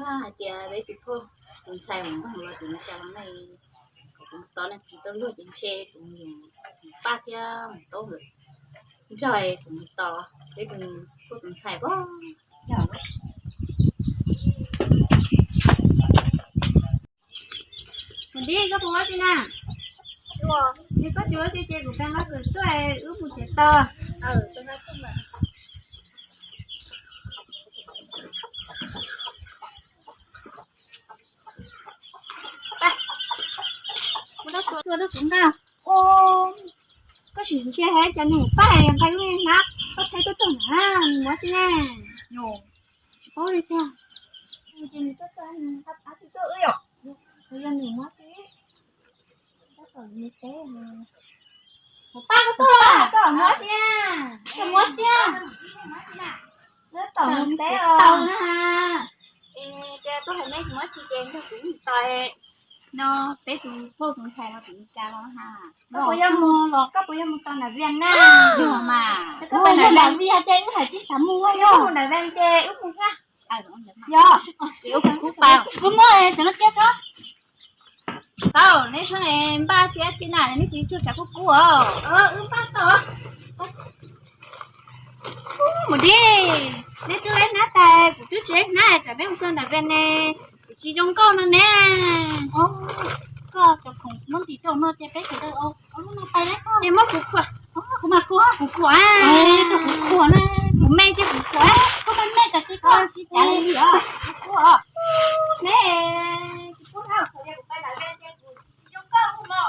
Hais tias peb tus phauj tus ntxhais mus npog ua tus ntxhais los ne, kuv tos ne tsis tau luag ces ntshe kuv mus pab thiab mus taub lawm. Nrog kuv mus tos peb tus phauj tus ntxhais pab. Mus dib, koj puas ua tsi na? Yog koj tsis ua tsi ces kuv peb nqa kws tuaj wb mus tsev tos. Ua rau kuv nqa. Koj sim ntsia hais cov nws pab nqa lub hnab koj thaij tuaj txog na, nws muab tsi na? Tsis paub li tiag. Ces nws tuaj txog nws nqa pab tsis tuaj wb yom? Yog nws muab tsi. Tab tom mus teb, mus pab koj tuaj, koj muab tsi, koj muab tsi. Tab tom mus teb os. Es tias tuaj hais nej tsis muab tsi ces nrog kuv mus tos no, peb tus phauj tus ntxhais no kuv li cas los ha. Koj puas yog mus los koj puas yog mus tos nram Vias na? Yog mas, koj mus nram Vias ces wb hais tsis xav mus, yog mus nram Vias ces wb mus na. Yog, ces wb kuv kuv pas kuv muab cov no kiag tso. Tau, neb xeeb npaj tsi dab tsi na, neb tsis tsuag tshav kub kub os. Wb npaj tau. Mus dib, neb twb hnab tas, kuv twb tsis hnab, tsam peb mus txog nram Vias ne, kuv tsis zoo nkauj no ne. Koj cov khoom noob tim rau no ces peb sawv daws ua lub no pais lawm. Ces muab kuv khuam. Kuv mas khuam, kuv khuam, kuv khuam na, kuv me ces kuv khuam, koj me me tas ces koj sib cav li os. Kuv khuam, ne, kuv khuam, kuv pais nram Vias ces kuv tsis zoo nkauj no.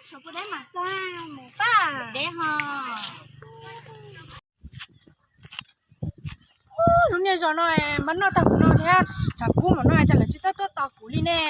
Tshav puas deb mas txog mus pab deb ho. Lub niag zos no mas noj tag kuv no thiab, tshav kub mas no cas lawv tsis txawj tuaj tos kuv li ne.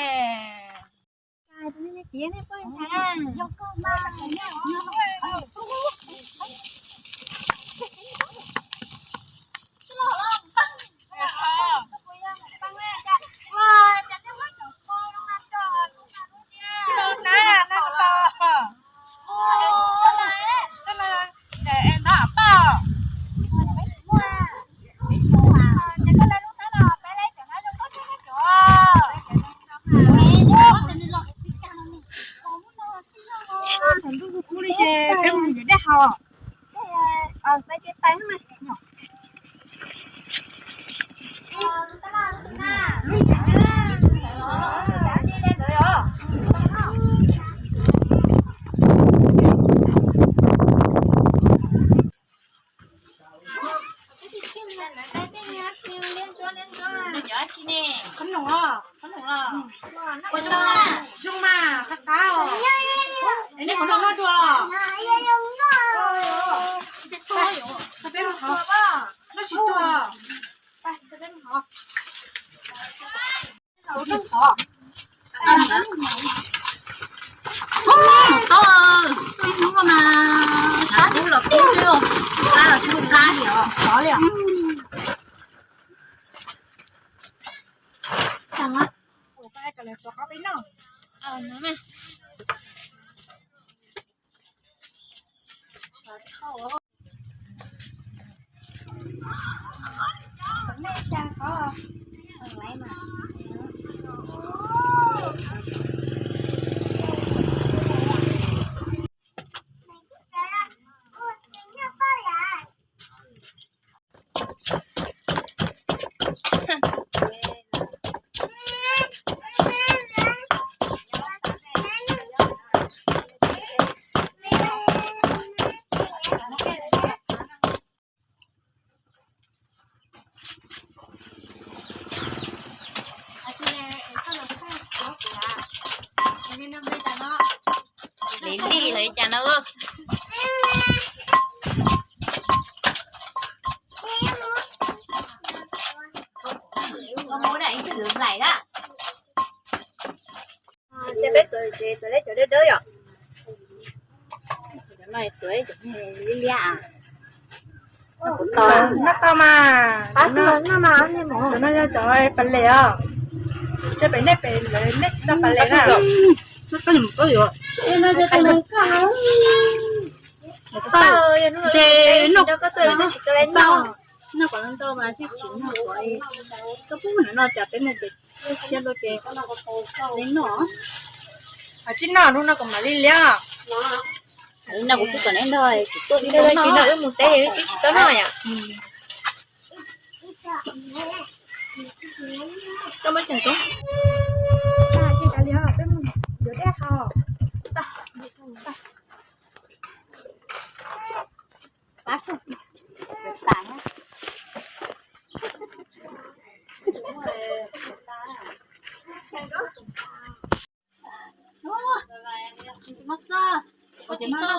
Saum ntuj kub kub li ces peb mus yuav dej haus. Qhob noom, qhob noom los? Zoo mas, qab qab os. Nej qhob noom noj dua los? Noj tsis tuag. Mus tau, ib hnub no mas sab kub los kub xwb, qab los tsis qab li os. Li li lawm cas no. Ua ib tug lwm laim na. Ces peb tuav ces tuav leb cov dawb dawb yom. Cov no tuav cov liab liab. Noj tau mas. Cov no yog cov pas les os. Ces pem nej pem lawv nej tsis tau pas les na. Ej, no yog tus neeg koj hais. Tau, ntshe noj, noj kom ntau mas thiaj tsis noj, koj pub nws no tsam peb mus pem toj siab dua ces neb noj. Tsis noj hnub no kuv mam li liab. Hnub no kuv twb kom neb nrog tsis tuaj, neb noj wb mus teb wb twb tsis tau noj yom. Koj muab cog tso. Yuav dej haus. Tus no xwb, koj tsis tau,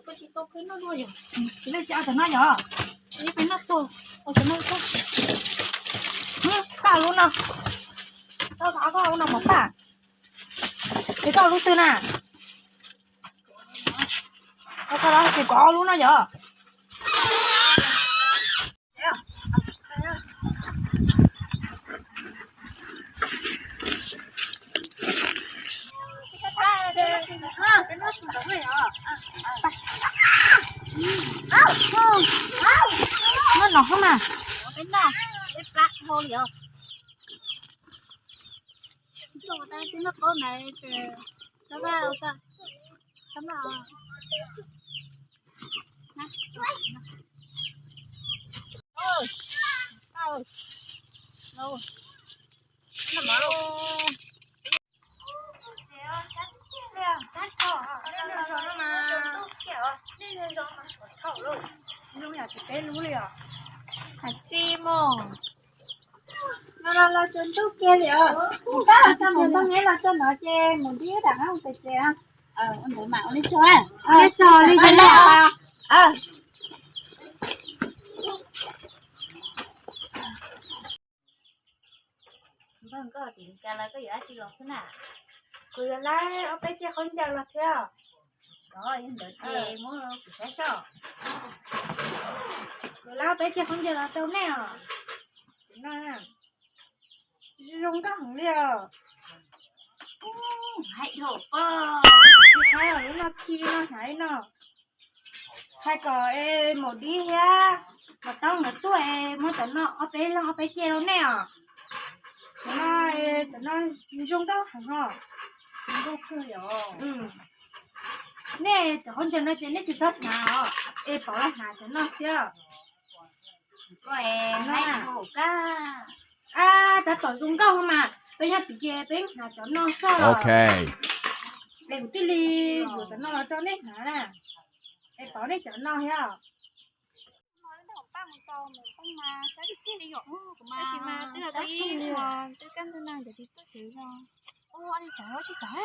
koj tsis tau khwb noj dua yom. Tus no cas tus no yom. Ib peb noj tuag, tus no tuag. Koj lub no, tau koj lub no mos paj. Ces koj lub twg na? Koj lub xis kom ob lub no yom. Noj no hov mas. Peb noj, peb plab hau li os. Twb noj qab na, tab vaj ua koj, tab vaj. Tsis mus, no los los tsaus ntuj kiag li os. Mus tab los txog mus npaj neb los txog no ces mus nrib dam qab mus pem tsev. Ua ntawd mas ua nej tsaug, ua nej tsaug li. Npawg, koj tim li cas los koj yuav dab tsi los xwb na? Kuv yuav lawv ob peb ceg khaub ncaws los thiab. Yog ntawd ces muab kuv saib soj. Kuv lawv ob peb ceg khaub ncaws los rau nej os. Zoo nkauj heev li os. Hais dhau koj, tsis hais lub no khi no hais no. Hais kom es maum dib thiab maum taub nkawd tuaj es muab cov no ob peb leeg ob peb ceg rau nej os. Cov no, cov no zoo nkauj heev os. Nej cov khaub ncaws no ces nej tsis txhob hnav os, es Pov los hnav cov no thiab. Tab tom zoo nkauj mas, peb nyob tid ces peb hnav cov no xwb. Es kuv thiaj li yuav cov no los rau nej hnav na. Es Pov nej cov no thiab. Tab sis mas twb tau ib hmo twb kab ntug no ces tsis tuaj tsev los. Ua li cov tsis tau,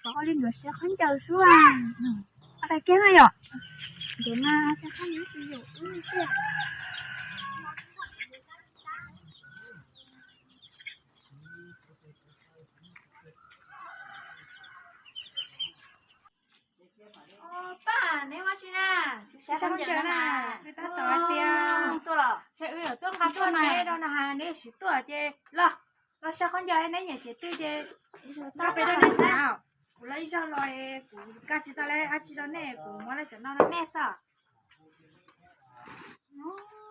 cov ua li nkawd siab khaub ncaws xwb. Ua qai kiag na yom. Nkawd mas siab khaub ncaws tsis yam wb tiag. Pab, neb ua tsi na? Sab khaub ncaws na, wb tab tom hais tias seb wb yuav tuaj nqa tuaj teb rau na has, neb tsis tuaj ces los, los sab khaub ncaws neb nyiam ces twg ces nqa pem rau neb na. Kuv los ib zaug los kuv kag tsis tau lawv dab tsi rau nej, kuv muab lawv cov no rau nej xwb.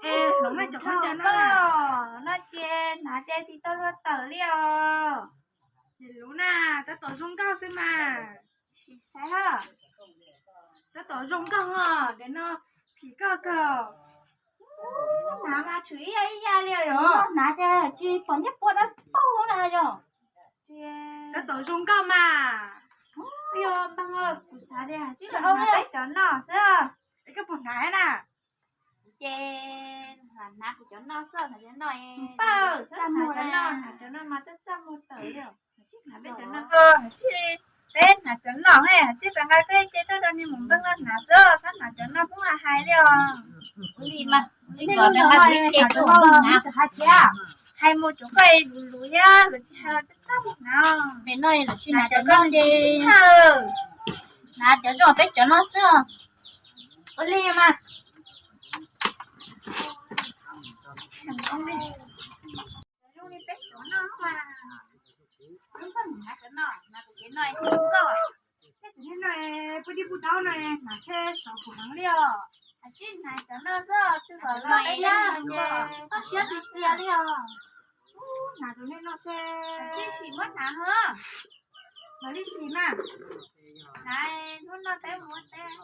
Es hloov nej cov khaub ncaws no, no ces hnav ces tsis tau luag tawm li os. Lub na, tab tom zoo nkauj xwb mas. Tab tom zoo nkauj os, nim no phim koj kawg. Hnav mas tshwm ib yam ib yam li os. Hnav ces tsis pom nyiaj puab dawb paug na yom. Tab tom zoo nkauj mas. Yog npawg, kuv xav tias tsib rau hnav peb cov no xwb. Es koj puas hnav na? Ces hnav kuv cov no xwb, hnav cov no. Pab, hnav cov no, hnav cov no mas txaj txaj muag tawm li. Hnav peb cov no, hnav cov no, hnav tsib peb nqa peb ces rau rau niag maum npawg no hnav xwb, txhob hnav cov no kuj hais hais li os. Ua li mas, ib kom peb nqa peb ces kuj hnav, hais tias hais mus cov koj luv luv thiab luag tsis hais los txaj txaj muag hnav. Pem no luag tsis hnav cov no ces hnav cov zoo peb cov no xwb. Ua li mas. Zoo li peb cov no mas. Hnav cov no, hnav cov Ces no es tib nkauj, tej tus neeg no puag dib puag daub no hnav tsheb sov kuv heev li os. Hnav tsis hnav cov no xwb, twb kom los siab, koj siab tiag tiag li os. Hnav tus neeg no xwb, tsis sim muab hnav ho. Mam li sim mas. Hnav hnub no peb mus ua teb.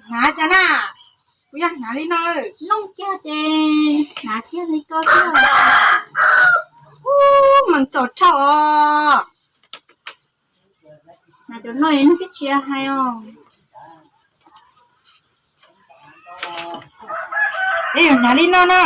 Hnav cas na, kuv yog hnav li no, noj kiag ces hnav kiag li ko xwb. Ub, meem txaus rhau os. Hnav cov no es noj peb tsis hais os. Es yus hnav li no na.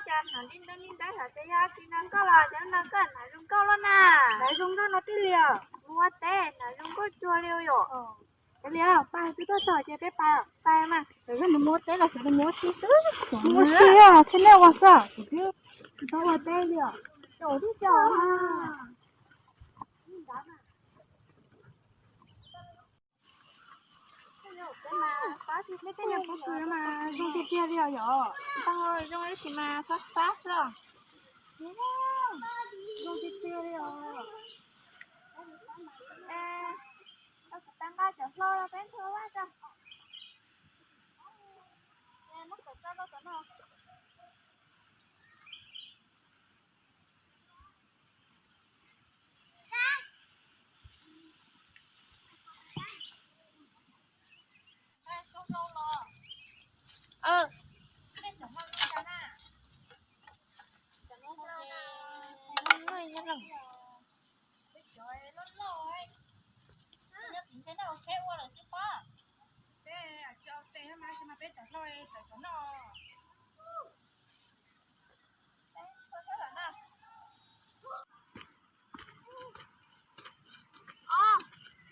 Cas hnav li ntawd li ntawd hos, ces yog tsis no nkauj los cov no koj hnav zoo nkauj loj na. Hnav zoo nkauj no tij li os. Mus ua teb hnav zoo nkauj cuag li yom. Cov li, pais twb tuaj txog ces peb pais, pais mas. Yog nws mus ua teb los xyov nws mus ua si xwb. Mus ua si os, tsis nej ua xwb, kuv twb tsis tau ua teb li os. Caum twb caum. Tej nyuag pob kws mas zoo tiag tiag li os yom. Ntag, zoo ib sim mas fab fab xwb os. Zoo tiag tiag li os. Tau kuv tau nqa cov hlau los peb nthua vaj tso.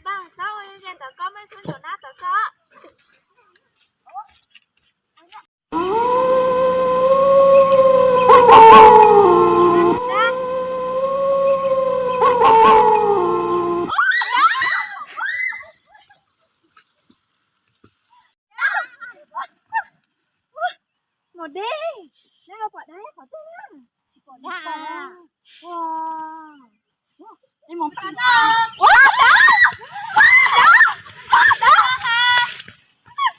Npaj xauj ze ntawm koj, muaj ib xub ntsaum nab tawm koj. Maum dej, neb los pom dab qhov twg na? Pom dab. Ua, ua dab, ua dab, ua dab, ua dab.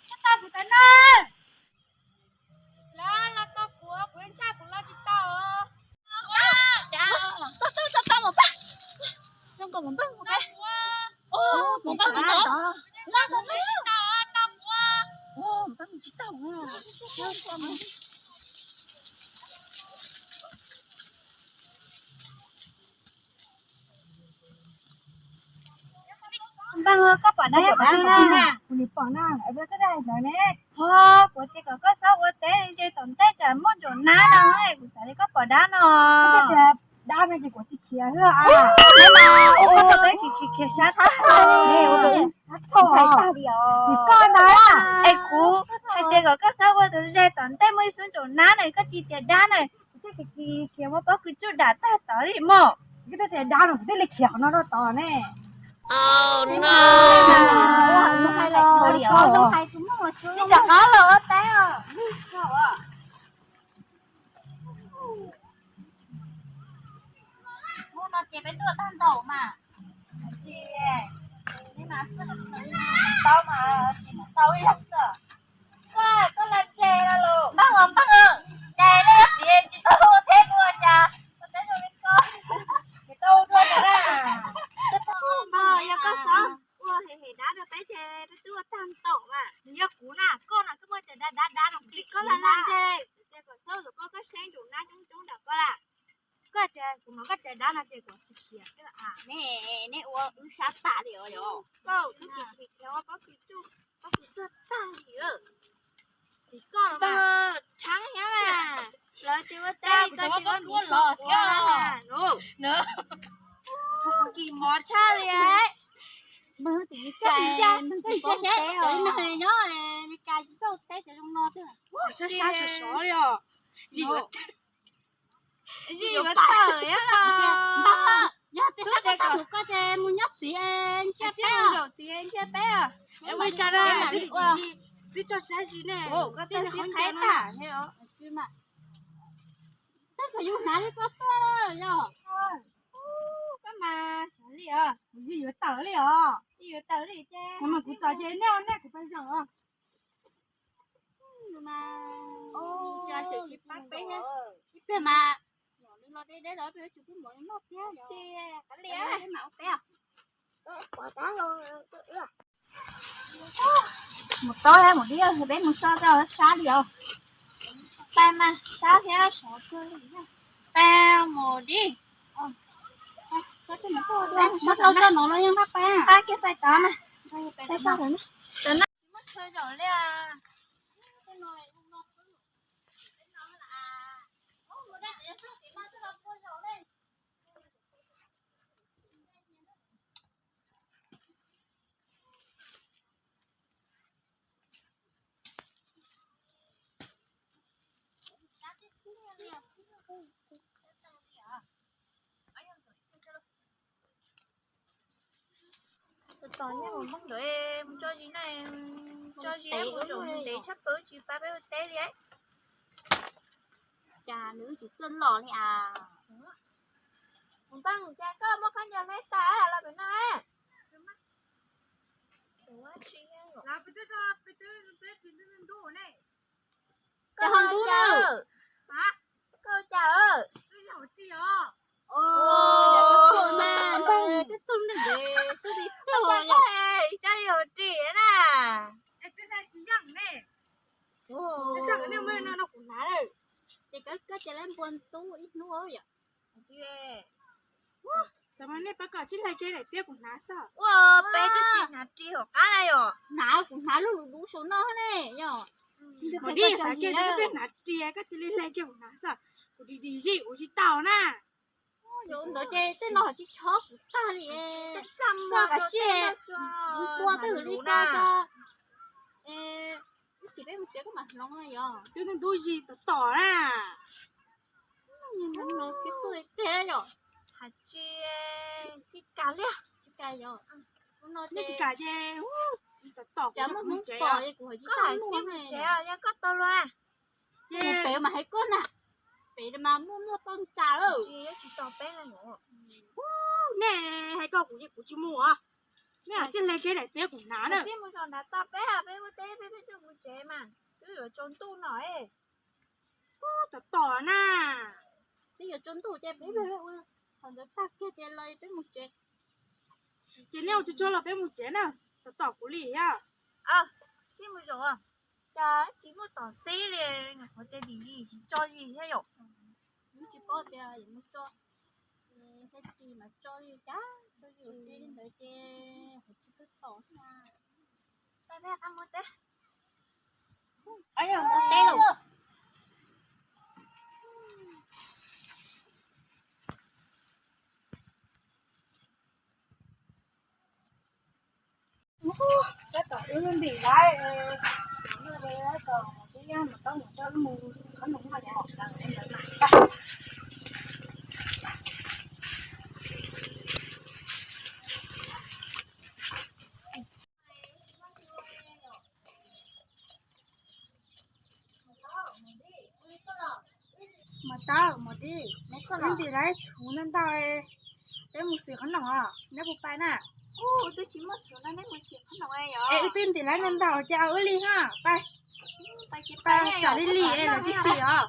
Koj tau kuv tas na. Lawv los tau kuv, kuv ntshai kuv los tsis tau. Tau, tau, tau, tau, mus pab. Zoo nkaus mus npaj mus pab. Mus npaj mus tau. Mus npaj mus tsis tau. Npaj, koj pom dab qhov twg na? Kuv nim pom na, koj dab ntawd ne. Ho, kuv tias kom koj txhob ua teb ze tom ntej tsam muaj ntsaum nab no, kuv xav li koj pom dab no. Dab no ces kuv tsis khiav xwb. Ua koj tau peb khiav khiav sab tag. Koj ntawd, es kuv hais tias kom koj txhob ua tus ze tom ntej muaj ib xub ntsaum nab na, koj tsis tias dab na. Kuv thiaj khiav khiav muab pob kws tsuj dam tag tod li mog. Koj thiaj tias dab no, kuv thiaj li khiav qhov no rau tod ne. Ua, ua hais lais thaum li os, ua hais tus muaj ua xwb, tsam qab los ua teb os. Hnub no ces peb tuaj tag ntaum mas. Tsis, neb mas tau mas tsis mus tau ib yam xwb. Koj, koj los ntseg los lus npaj los npaj, cas nej txiv tsis tau ua teb dua cas ua teb zoo li koj, tsis tau ua dua na. Yog koj xav ua hem hem dab rau peb ces peb twb ua tag ntaum mas. Nws yog kuv na, koj na koj muaj cov dab dab dab no, koj los los ntseg, ces kom txhob kom koj koj saib nraum nab coob coob nram koj lawm. Koj tias kuv hnov koj tias dab no ces kuv tsis khiav. Ne, neb ua wb sab tas li os yog. Koj twb khiav khiav ua pob kws tsuj, pob kws tsuj tag li. Koj mas tshab thiab mas, lawv tias ua teb koj tias ua miv los thiab. Kis mov tshaj li. Koj tsis ntsia, koj tsis ntsia seb cov neeg nyob Meskas tsis txawj teb cov zoo no tiag. Sab sab sov sov li os. Yim yuav tawm thiab los. Yog tias sab Koj mus koj ces mus nyob txiv ntsia peb, txiv ntsia peb. Ua li cas twb tso tsab zis ne, twb qhib tas ne. Tab sis yus hnav li koj tuaj yog. Koj mas xyov li os, kuv yeej yuav tawm li os, yeej yuav tawm li ces. Kuv mas kuv txom ces nej ua nej kuv pais zaum os. Ib pliag mas los deb deb los peb yuav tsum pub mov noj thiab. Mus tob mus dib, peb mus so rau sab li os. Pais mas sab thiab sov kawg li. Pais mus dib. Peb mus so rau no los yeej pab pais, pab kiag pais tod mas. Pais so rau no. Tam no muab chaw zaum li. Tos nyob mus npoob ntawd mus tso zis na, tso zis mus zaum ntev tshaj plaws tsis pab peb ua teb li. Cas nws tsis txawj los li as. Mus npaj mus cas koj muab khaub ncaws hle tas los pem no. Koj ho ntub na. Koj cas? Twb tug neeg xwb li, koj ua cas koj ua cas ris na? Twb tsis yeej ne. Twb xav nej muab no rau kuv hnav. Ces koj cia li npua ntub ib hnub yom. Xav mas nej pab kom tsis hle kiag daim tiab kuv hnav xwb. Ua peb twb tsis hnav ris hauv qab na yom. Hnav kuv hnav lub lus dub saum no ne yom. Hos dib xav kiag tias koj twb hnav ris koj cia li hle kiag kuv hnav xwb. Kuv dim dim zij kuv tsis tau na. Yog ntawd ces tej no tsis chob kuv tag li. Koj kav tsij mus pua tej hauv li koj. Ib chim peb mus tsev koj mam hloov yom. Twb ntub ntub zis tom tom na. Hloov kiag xub li tiag yom. Hais tsis, tsis kam li. Tsis kam yom. Nej tsis kam ces tsis tom tom kuv muab mus tsev os. Koj hais tsis mus tsev os, yog koj tau luag na. Ces pem mas hais koj na. Pem mas muaj muaj toj ntxas lawm. Tsis, tsis tos peb na. Nej hais koj kuv ces kuv tsis mus os. Nej tsis hle kiag daim tiab kuv hnav na. Tsis mus zaum nrad tos peb, peb ua teb peb, peb twb mus tsev mas twb yuav tsaus ntuj no. Tom tom na. Twb yuav tsaus ntuj ces peb ua qhov ntawd tag kiag ces los peb mus tsev. Ces nej ua tsuag tsuag los peb mus tsev na. Tom tom kuv li thiab. Tsis mus zaum, cas tsis muaj tom xib li, nyuam qhuav tias dim zis tsis tso zis thiab yom. Tsis paub tias yuav mus tso, thiab ris mas tso li cas, tso zis ua teb li ntawd ces qhov tsis twb tom na. Peb qab mus teb. Yog mus teb lawm. Tab tom wb ntim lawm, tab tom twb yog mus tau mus rau mus xwb qhov no. Mas tau mas dib, wb ntim lawm tshuv ntau ntau, peb mus xim qhov no os, neb puas pais na? Es wb twb ntim lawm ntau ntau ces wb li na, pais, pais tsam li li es lawv tsis xim os.